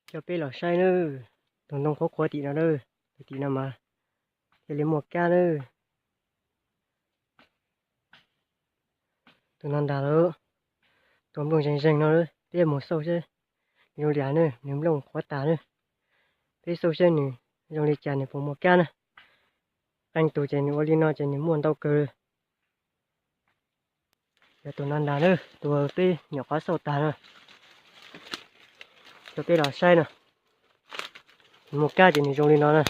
Coj peb los saib nawb, tus ntoo qhuav qhuav tim no nawb, tus tim no mas thiaj li muaj kab nawb. Tus no ntag lawm, tus nplooj zeeg zeeg no, peb mus xauj saib nws zoo li cas nawb, nws nplooj qhuav tas nawb. Peb xauj saib nws zoo li cas, nws puas muaj kab na. Qee tus ces nws ua li no ces nws muaj ntau kawg. Yog tus no ntag nawb, tus peb nyuam qhuav xauj tag no, coj peb los saib no. Nws muaj kab ces nws zoo li no na.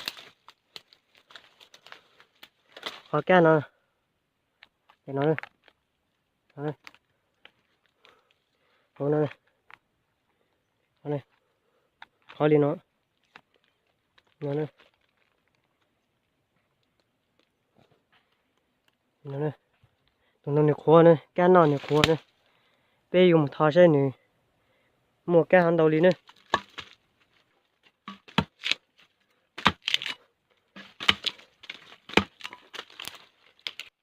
Qhov kab no, no, hauv no, qhov li no, no, tus no nws qhuav na, kab noj nws qhuav na. Peb yuav mus tho saib nws muaj kab ntau li na.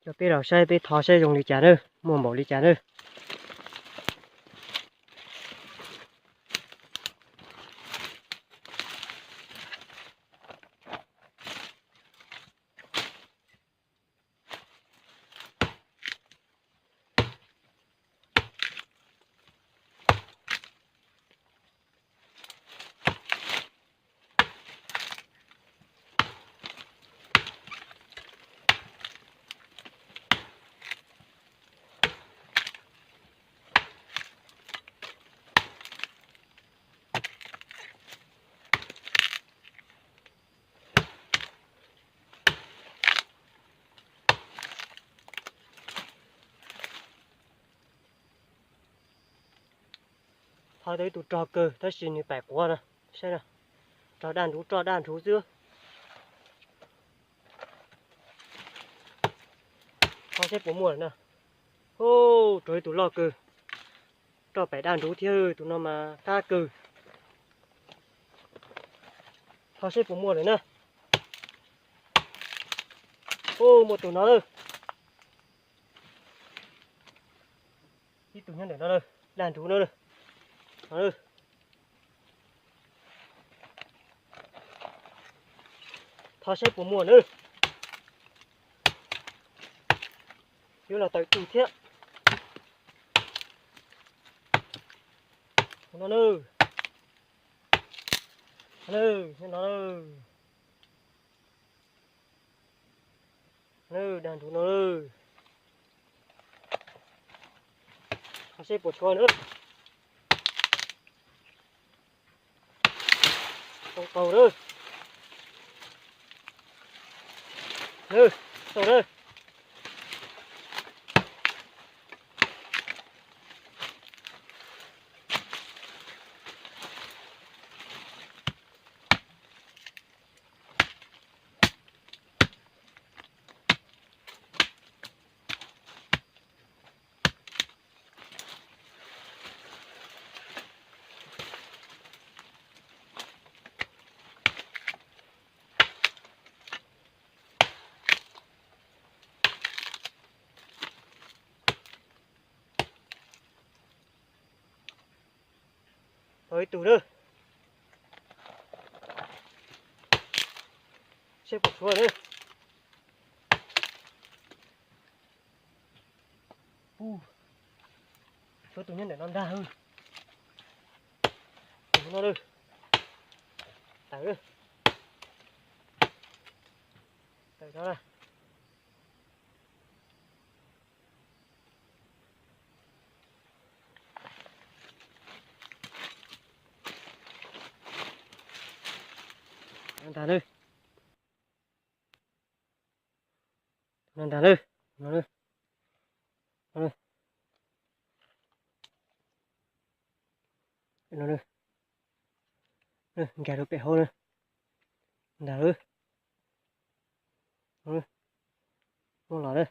Coj peb los saib, peb tho saib zoo li cas nawb, muaj npaum li cas nawb. Tho tau ib tug rog kawg tab sis nws paim quav no, saib no, rog daj nruv, roj daj nruv xwb. Tho saib puas muaj lawm na. Hu, rog ib tug loj kawg, roj paim daj nruv thiab, tus no mas qab kawg. Tho saib puas muaj lawm na. Hu, muaj tus no lawm. Ib tug nyob ntawm no, daj nruv no. Tho saib puas muaj na. Yuav los tawm tus thiab. No, no, no. Daj nruv no. Tho saib puas tshuav na. Tau tau na. Tau na. Tau ib tug na. Saib puas tshuav na. Tshuav tus nyob ntawm no ntag. Tus no, tawm, tawm no. Ntag na. No ntag na. No, nkag rau pem hauv na. Ntag. Muaj los lawm.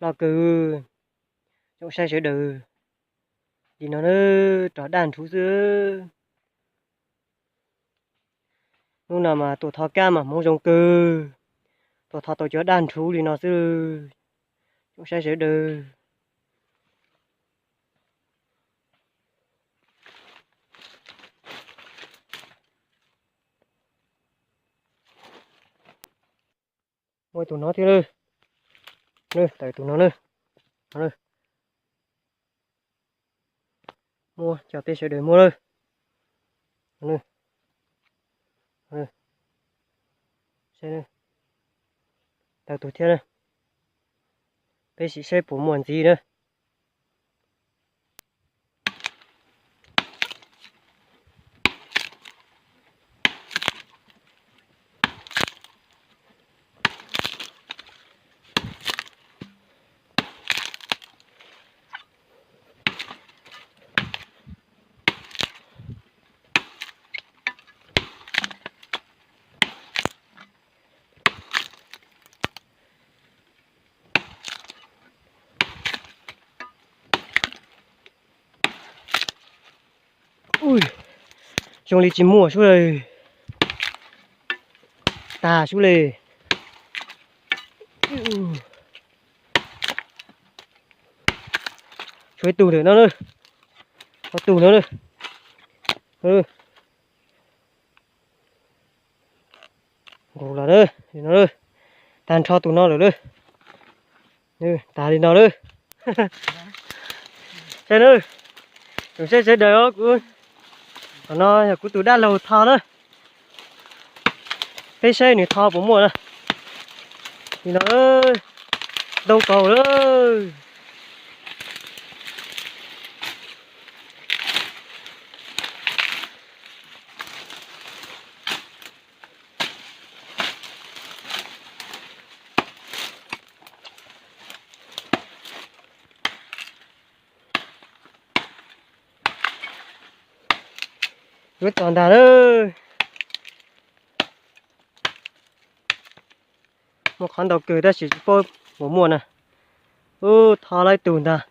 Loj kawg. Tsoom saib sawv daws, li no na, rog daj nrhuv xwb. Hnub no mas tuaj thov kab mas hmoov zoo kawg, tuaj thov tau cov daj nrhuv li no xwb. Tsoom saib sawv daws, li no na, Muaj tus no thiab lawm. Tawm tus no na. Muaj, cov peb sawv daws muaj lawm. Tawm tus thiab na. Peb sim saib puas muaj ntxiv na. Ui, zoo li tsis muaj sub le. Tag sub le. Tshuav ib tug ntawm no na. Ob tug no na. Nqus los na, tag nrho tus no lawm na. Tag li no lawm. Saib na, tsoom saib sawv daws, kuv, qhov no yog kuv tus dab laug tho na. Peb saib nws tho puas muaj na. Li no, ntoo kaus lawm. Yuav txog ntag lawm. Muaj qhov ntau kawg tab sis tsis paub puas muaj na. Ub, tho lawm ib tug ntag.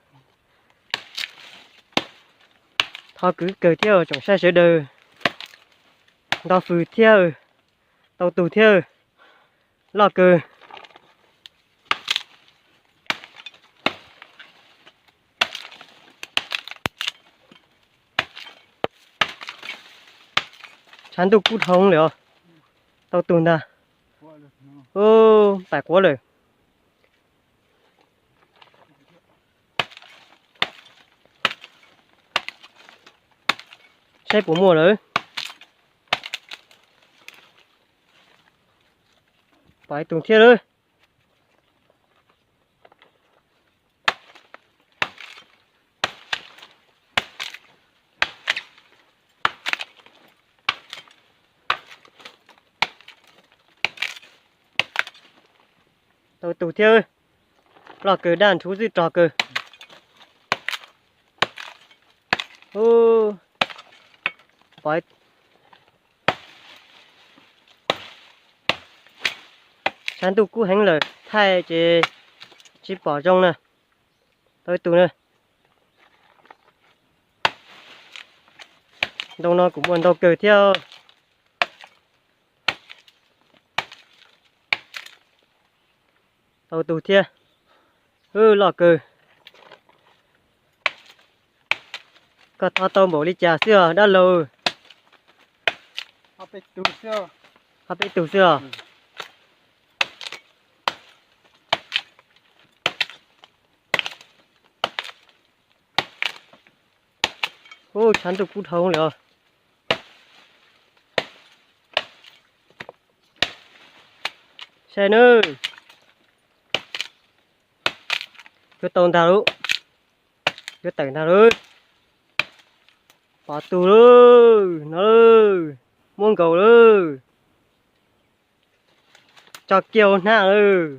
Tho kwv kawg thiab tsoom saib sawv daws. Nto fwm thiab, tau tus thiab, loj kawg. Tshav ntuj kub dhau lawm os. Tau tus ntag. Pais quav lawm. Saib puas muaj lawm. Pais tus thiab lawm. Tau tus thiab, loj kawg, daj nrhuv xwb, rog kawg. Tshav ntuj kub heev lawm, thaij ces tsis pom zoo na. Tau ib tug na. Ntoo no kuj muaj ntau kawg thiab. Tau tus thiab. Loj kawg. Koj tho tau npaum li cas xwb os dab laug? Ob peb tus xwb os. Ub, tshav ntuj kub dhau lawm os. Saib nawb. Yuav tau ntag lauj. Yuav tawm ntag lauj. Pom tus lawm no. Muab nkaus lawm. Tso kiag hauv hnab lawm.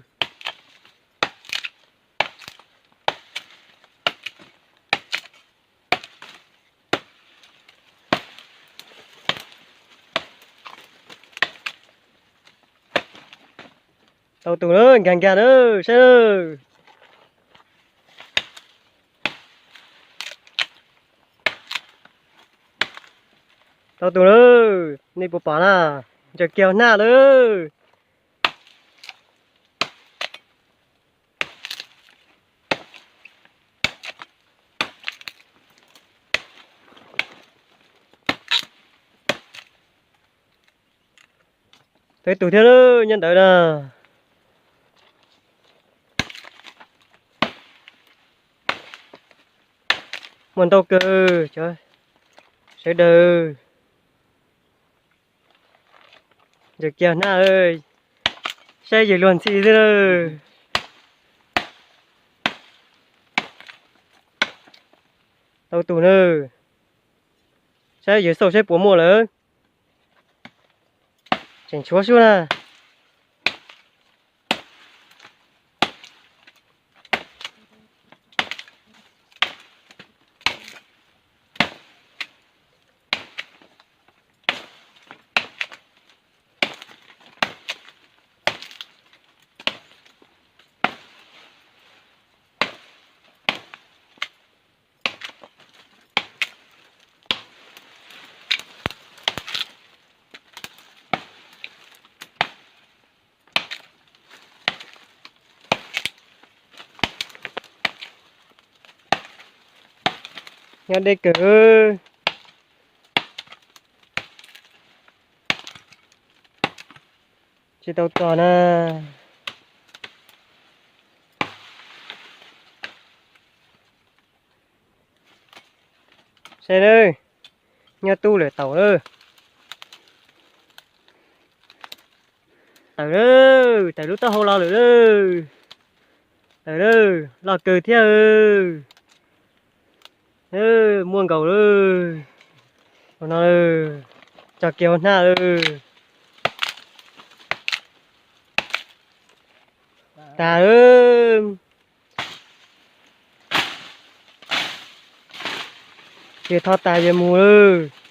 Tau tus na, nkag nkag na, saib na. Tau tus na, nej puas pom na, ntsaws kiag hauv hnab lawm. Tau tus thiab nyob ntawd na. Muaj ntau kawg cov sawv daws. Ntsaws kiag hnab, saib yawg luag ntxhi xwb lawm. Tau tus na, saib yawg xauj saib puas muaj lawm. Tseem tshuav suab na. Nyob deb kawg. Tsis tau txog na. Saib na, nyob tub lawm, taum lawm. Tawm lawm, tawm lub taub hau los lawm. Tawm lawm, loj kawg thiab. Muaj nkaus lawm. Ua no, tso kiag hauv hnab lawm. Tas lawm. Ces thov tas ces mus lawm.